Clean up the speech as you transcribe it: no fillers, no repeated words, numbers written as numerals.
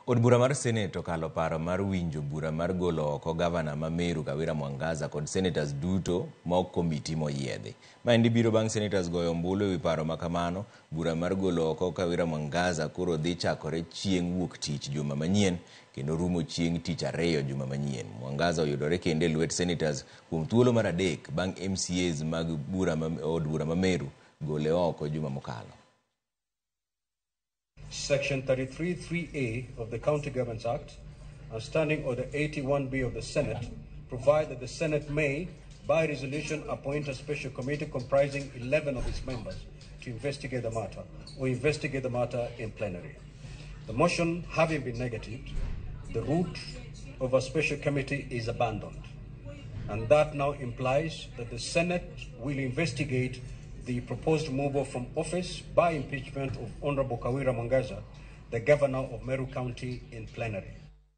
Od bura mar Senate okalo paro mar winjo bura mar golo oko gavana ma Meru Kawira Mwangaza kod senators duto ma ok komiti moyiedhi. Maendi biro bang' senators goyo ombulu ewi paro ma kamano. Bura mar golo oko Kawira Mwangaza koro dhi chakore chieng' wuok tich juma manyien kendo rumo chieng' tich ariyo juma manyien. Mwangaza oyudore kendo e lwet senators kuom thuolo mar adek bang' MCAs mag bura ma, od bura ma Meru gole oko juma mokalo. Section 33(3)(a) of the County Governments Act and Standing Order 81B of the Senate provide that the Senate may, by resolution, appoint a special committee comprising 11 of its members to investigate the matter or investigate the matter in plenary. The motion having been negatived, the route of a special committee is abandoned. And that now implies that the Senate will investigate the proposed removal from office by impeachment of Honorable Kawira Mwangaza, the governor of Meru County, in plenary.